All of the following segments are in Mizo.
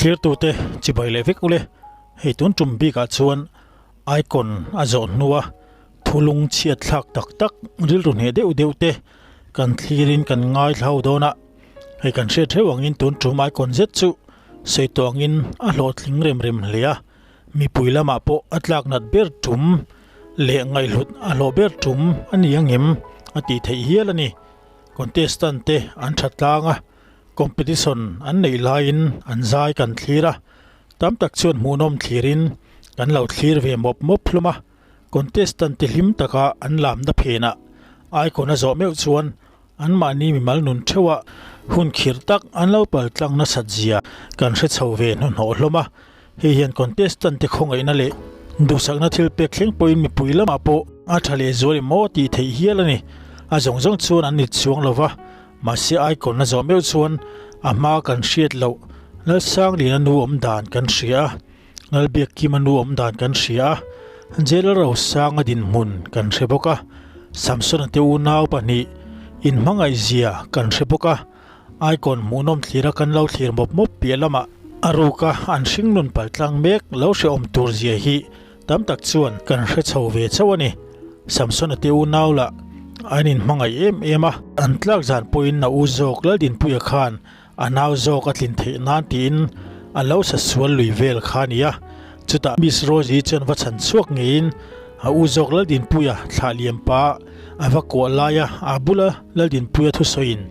Thlirtute chibai leh vek ule, hei tun tum bikah chuan icon a zawh hnua thulung chhiat thlak tak tak rilru hneh deuh deuh te kan thlirin kan ngaithla dawn a, hei kan hriat hreuh angin tun tum icon zet chu sawi tawh angin a hlawhtling rem rem hle a, mipui lamah pawh a tlak nat ber tum leh ngaihhlut a hlawh ber tum a ni angem a tih theih hial a ni. Contestant te an tha tlang a, competition an neih laiin an zai kan thlir a, tam tak chuan hmuhnawm thlirin kan lo thlir ve mawp mawp hlawm a, contestant te hlim taka an lamna phenah icon a zawh meuh chuan anmahni mimal nun theuhah hun khirh tak an lo pal tlang nasat zia kan hre chho ve hnuhnawh hlawm a, hei hian contestant te khawngaihna leh duhsakna thil pek thleng pawhin mipui lamah pawh a tha leh zual em maw tih theih hial a ni. A zawng zawng chuan an nit chuang lo va, mahse icon a zawh meuh chuan a hma kan hriat loh Lalsangliana nu awm dan kan hria a, Lalbiakkima nu awm dan kan hria a, Jail Rosanga dinhmun kan hre bawk a, Samsona te unau pahnih inhmangaihzia kan hre bawk a, Icon hmuhnawm thlira kan lo thlir mawp mawp piah lamah a ruka an hringnun paltlang mek lo hrehawm tur zia hi tam tak chuan kan hre chho ve chauh a ni. Samsona te unau lah an inhmangaih em em a, an tlak zan pawhin a u zawk Laldinpuia khan a nau zawk a tlin theih nan tiin a lo sa sual lui vel kha a ni a, chutah Miss Rosie chuan va chhan chhuak ngeiin a u zawk Laldinpuia thlah liam pa a va kuah laia a bula Laldinpuia thusawiin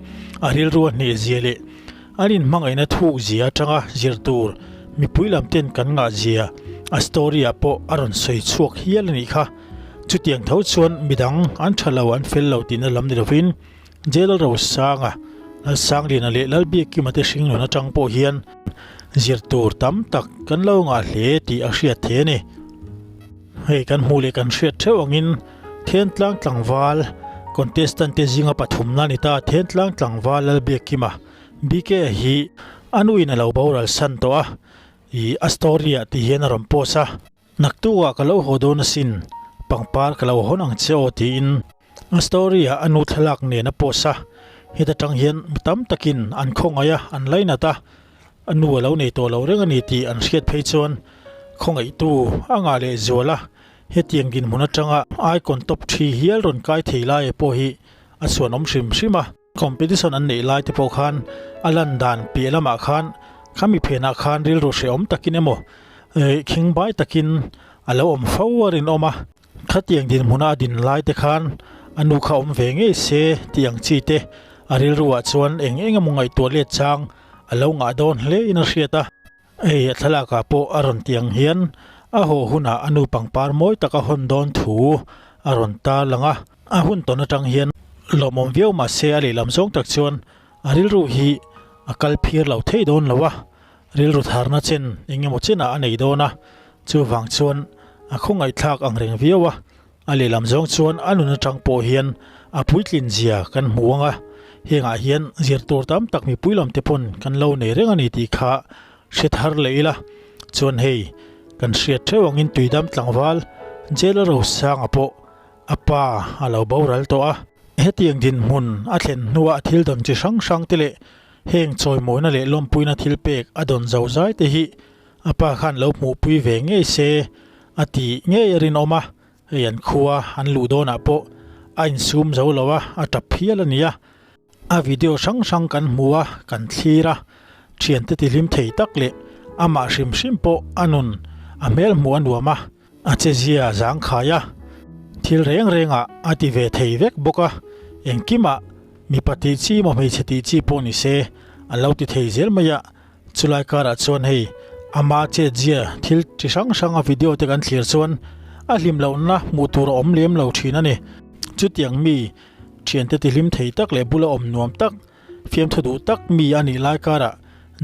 a rilru a hneh zia leh an inhmangaihna thuk zia atanga zir tur mipui lam ten kan ngah zia a story ah pawh a rawn sawi chhuak hial a nih kha. Chutiang tho chuan midang an tha lo an fel lo tihna lam ni lovin Jail Rosanga, Lalsangliana leh Lalbiakkima te hringnun atang pawh hian zir tur tam tak kan lo ngah hle tih a hriat thei a ni. Hei kan hmuh leh kan hriat theuh angin Thentlang tlangval contestant te zinga pathumna a ni ta. Thentlang tlangval Lalbiakkima, BK hi a nuin a lo boral san tawh a, ih a story ah ti hian a rawn post a. Naktukah ka lo haw dawn asin, pangpar ka lo hawn ang che aw tiin a story ah a nu thlalak nen a post a. Heta tang hian mi tam takin an khawngaih a, an lainat a. A nu a lo nei tawh lo reng a ni tih an hriat phei chuan khawngaihtu a ngah leh zual a, hetiang dinhmun atanga icon top thi hial rawn kai thei lai pawh hi a chhuanawm hrim hrim a. Competition an neih lai te pawh khan a lan dan piah lamah khan khami phenah khan rilru hrehawm takin emaw khingbai takin a lo awm fo a rinawm a. Khatiang dinhmuna a din lai te khan a nu kha awm ve ngei se tih ang chi te a rilruah chuan eng eng emaw ngaihtuah let chang a lo ngah dawn hle in a hriat a. Hei a thlalakah pawh a rawn tih ang hian a haw hunah a nu pangpar mawi tak a hawn dawn thu a rawn tar lang a. A hun tawn atang hian lawmawm viau mah se a lehlam zawng tak chuan a rilru hi a kal phir lo thei dawn lo a, rilru tharna chen eng emaw chenah a nei dawn a, chuvang chuan a khawngaihthlak ang reng viau a. A lehlam zawng chuan a nun atang pawh hian a puitlin zia kan hmu ang a, hengah hian zir tur tam tak mipui lam te pawn kan lo nei reng a ni tih kha hre thar leh ila. Chuan hei kan hriat theuh angin tuidam tlangval Jail Rosanga pawh a pa a lo boral tawh a. Hetiang dinhmun a thlen hnuah thil dawn chi hrang hrang te leh heng chawimawina leh lawmpuina thil pek a dawn zo zai te hi A pa khan lo hmuhpui ve ngei se a tih ngei a rinawm a, hei an khua an luh dawnah pawh a insum zo lo a, a tap phial a nia. A video hrang hrang kan hmu a, kan thlir a, thiante tihlim thei tak leh amah hrim hrim pawh a nun a hmel hmuh a nuam a, a chezia zangkhai a, thil reng rengah a ti ve thei vek bawk a, engkimah mipa tih chi maw hmeichhe tih chi pawh ni se a lo ti thei zel mai a. Chulai karah chuan hei ama chetzia thil chi hrang hranga video te kan thlir chuan a hlim lohna hmuh tur a awm lem lo thin a ni. Chutiang mi thiante ti hlim thei tak leh bula awm nuam tak, fiamthu duh tak mi a nih lai karah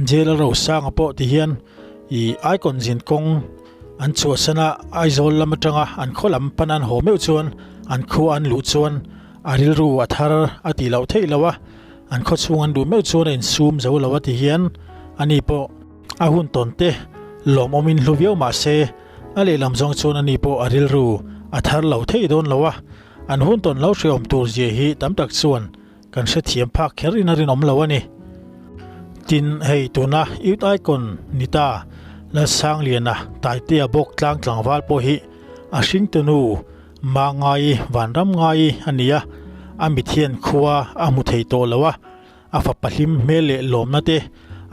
Jail Rosanga pawh ti hian ih icon zin kawng an chhuahsan a, Aizawl lam atanga an khaw lam pan an haw meuh chuan an khua an luh chuan a rilru a thar a tih loh theih loh a. An khaw chhung an duh meuh chuan a insum zo lo a ti hian ani pawh a hun tawn te lawmawmin hlu viau mah se a lehlam zawng chuan ani pawh a rilru a thar lo thei dawn lo a, an hun tawn lo hrehawm tur zia hi tam tak chuan kan hrethiam phak kher in a rinawm lo a ni. Tin, hei tuna Youth Icon ni ta Lalsangliana Taitea bawk tlang tlangval pawh hi a hringtunu Mangai Vanramngai a ni a, a mit hian khua a hmu thei tawh lo a, a fapa hlim hmel leh lawmna te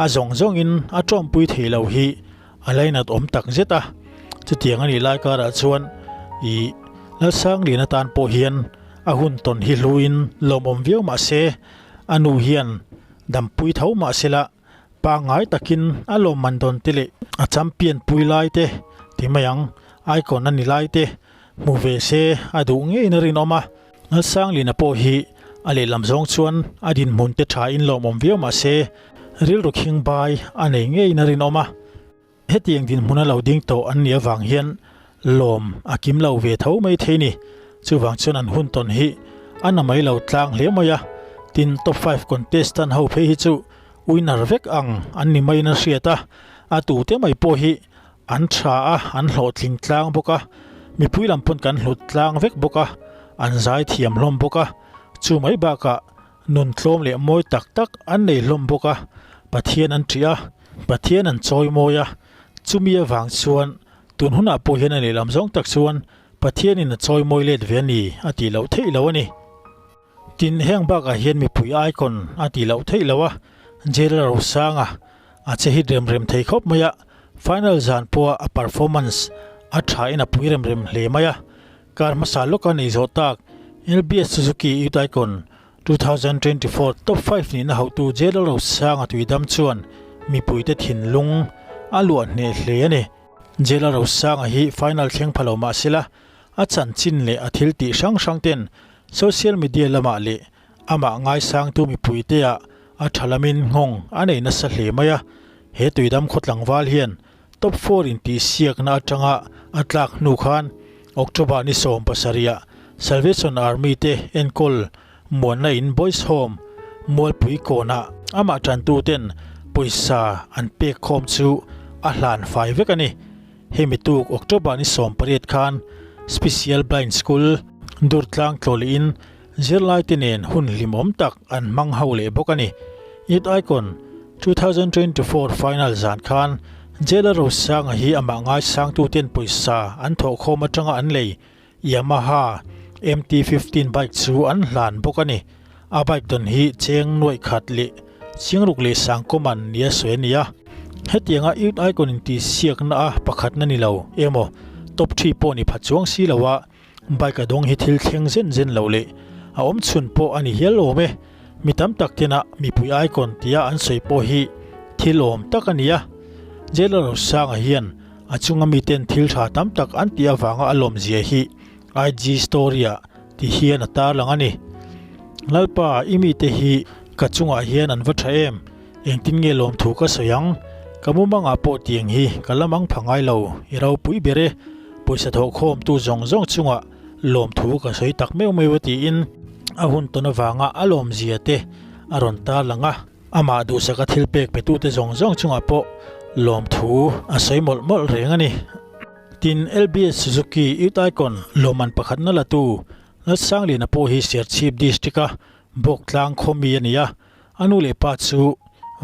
a zawng zawngin a tawmpui thei lo hi a lainat awm tak zet a. Chutiang a nih lai karah chuan ih Lalsangliana tan pawh hian a hun tawn hi hluin lawmawm viau mah se a nu hian Dampui tho mah sela pangngai takin a lawmman dawn te leh a champion pui lai te ti mai ang, icon a ni lai te hmu ve se a duh ngeiin a rinawm a. Ngalsanglina pawh hi a lehlam zawng chuan a dinhmun te tha in lawmawm viau mah se rilru khing bai a nei ngeiin a rinawm a. Hetiang dinhmun a lo ding tawh an nih avang hian lawm a kim lo ve tho mai thei ni. Chuvang chuan an hun tawn hi a na mai lo tlang hle mai a, tin top five contestant ho phei hi chu winner vek ang an ni maiin a hriat a, a tute mai pawh hi an tha a, an hlawhtling tlang bawk a, mipui lam pawn kan hlut tlang vek bawk a, an zai thiam hlawm bawk a, chu mai bakah Nun tlawm leh mawi tak tak an nei hlawm bawk a, Pathian an ṭih a, Pathian an chawi mawi a, chumi avang chuan tun hunah pawh hian a lehlam zawng tak chuan Pathianin a chawi mawi let ve a ni a tih loh theih lo a ni. Tin, heng bakah hian mipui icon a tih loh theih lo a, Jail a rosang a, a che hit rem rem thei khawp mai a, final zan pawha a performance a thain a pui rem rem hle mai a, Kar hmasa lawka nei zawh tak LBS Suzuki Youth Icon 2024 Top 5 nihna hauhtu J Lalrosanga Tuidam chuan mipuite thinlung a luah hneh hle a ni. J Lalrosanga hi final thleng pha lo mah sela a chanchin leh a thil tih hrang hrang ten social media lamah leh amah ngaisangtu mipuite ah a tha lamin nghawng a nei nasa hle mai a. He Tuidam khaw tlangval hian Top four intihsiakna atanga a tlak hnu khan October ni 17 ah Salvation Army te enkawl muanna in Boys Home Mualpui kawnah amah tantu ten pawisa an pek khawm chu a hlan fai vek a ni. Hemi tuk October ni 18 khan Special Blind School Durtlang tlawlihin Zirlaite nen hun hlimawm tak an hmang ho leh bawk a ni. Youth Icon 2024 final zan khan Jailer Rosanga hi amah ngaisangtuten pawisa an thawhkhawm atanga an lei Yamaha MT-15 bike chu an hlan bawk a ni. A bike dawn hi cheng nuaih khat leh Chingruk leh Sangkawman nia sawi a ni a. Hetianga Youth Icon intihsiakna a pakhatna ni lo emaw top three pawh ni pha chuang si lo a, Bike a dawng hi thil thleng zen zen lo leh a awm chhun pawh a ni hial awm e. Mi tam tak tena mipui icon tia an sawi pawh hi thil awm tak a ni a. Jailer Rosanga hian a chunga miten thil tha tam tak an tih avanga a lawmzia hi IG story ah ti hian a tarlang a ni. Lalpa, i mite hi ka chungah hian an va tha em? Engtin nge lawmthu ka sawi ang? Ka mumangah pawh tiang hi ka la mang pha ngai lo, i ropui ber e. Pawisa thawhkhawmtu zawng zawng chungah lawmthu ka sawi tak meuh meuh a tiin a hun tawn avanga a lawmzia te a rawn tarlang a. Amah duhsaka thil pek petute zawng zawng chungah pawh lawmthu a sawi mawlh mawlh reng a ni. Tin, LBS Suzuki Youth Icon lawmman pakhatna latu Lalsangliana pawh hi Serchhip District-a Bawktlang khaw mi a ni a. A nu leh pa chu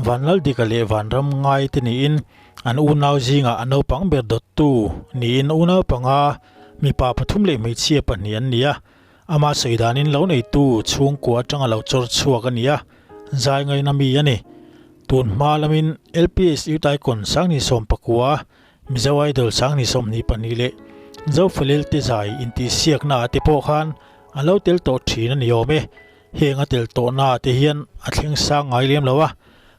Vanlaldika leh Vanram ngai te niin an unau zingah a naupang ber dawttu niin unau panga mipa pathum leh hmeichhia pahnih an ni a. Ama sawi danin lo neitu chhungkua atanga lo chawr chhuak a ni a, zai ngaina mi a ni. Tun hma lamin LPS Youth Icon Sangni Sawmpakua, Mizo Idol Sangni 22 leh Zofalel te zai intihsiakna ah te pawh khan a lo tel tawh thin a ni awm e. Heng a tel tawhna te hian a thleng sang ngai lem lo a,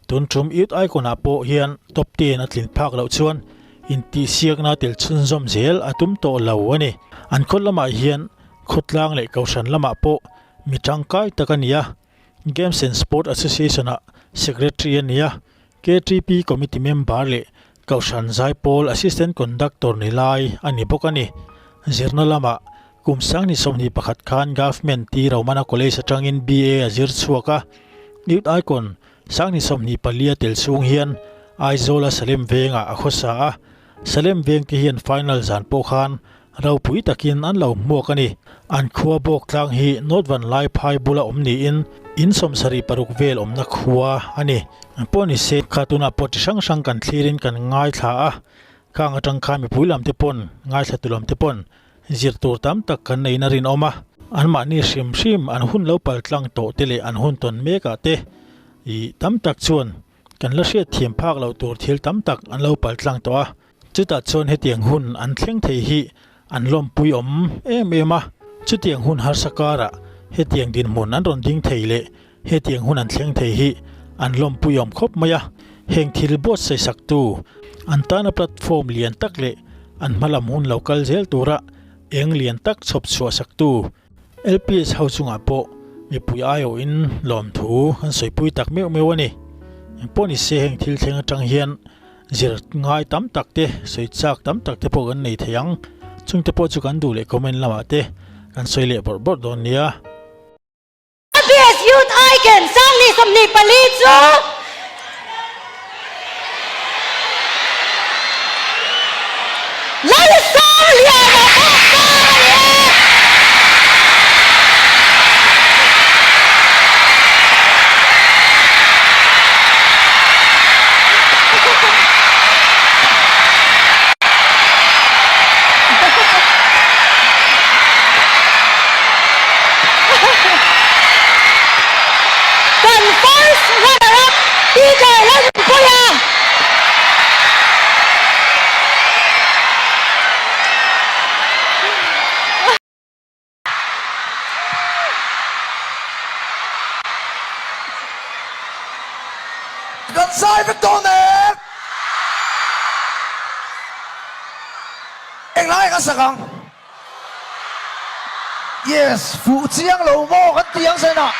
tun tum Youth Icon ah pawh hian top ten a tlin phak loh chuan intihsiakna tel chhunzawm zel a tum tawh lo a ni. An khaw lamah hian khawtlang leh kohhran lamah pawh mi tangkai tak a ni a, Games and Sport Association ah Secretary a ni a, KTP Committee member leh Kohhran Zaipawl Assistant Conductor ni lai a ni bawk a ni. Zirna lamah kum sangni 21 khan Government T Romana College atangin BA a zir chhuak a. Youth Icon sangni 24 a tel chhung hian Aizawla Salem Vengah a khawsa a. Salem Veng te hian final zan pawh khan. Ropui takin an lo hmuak a ni. An khua bawk tlang hi North Vanlaiphai bula awm niin in 76 vel awmna khua a ni. Pawh ni se, kha tunah pawh chi hrang hrang kan thlirin kan ngaithla a, khang atang khan mipui lam te pawn, ngaithlatu lam te pawn zir tur tam tak kan neiin a rinawm a. Anmahni hrim hrim an hun lo pal tlang tawh te leh an hun tawn mekah te ih tam tak chuan kan la hriat thiam phak loh tur thil tam tak an lo pal tlang tawh a. Chutah chuan hetiang hun an thleng thei hi an lawmpui awm em em a, chutiang hun harsa karah hetiang dinhmun an rawn ding thei leh hetiang hun an thleng thei hi an lawmpui awm khawp mai a. Heng thil buatsaih saktu an tana platform lian tak leh an hmalam hun lo kal zel tura eng lian tak chhawp chhuah saktu LPS ho chungah pawh mipui aiawhin lawmthu an sawipui tak meuh meuh a ni. Engpawh ni se heng thil thleng atang hian Zir ngai tam tak te, sawi chak tam tak te pawh kan nei thei ang. Chungte pawh chu kan duh leh comment lamah te kan sawi leh bawrh bawrh dawn nia. LPS Youth Icon 2024 chu Lalsangliana pawh kar a ni e. Kan first runner up Peter Lalnunpuia. Kan zai vek dawn em? Englai kan sak ang? Yes, fuh chiang lo maw kan ti ang zen ah.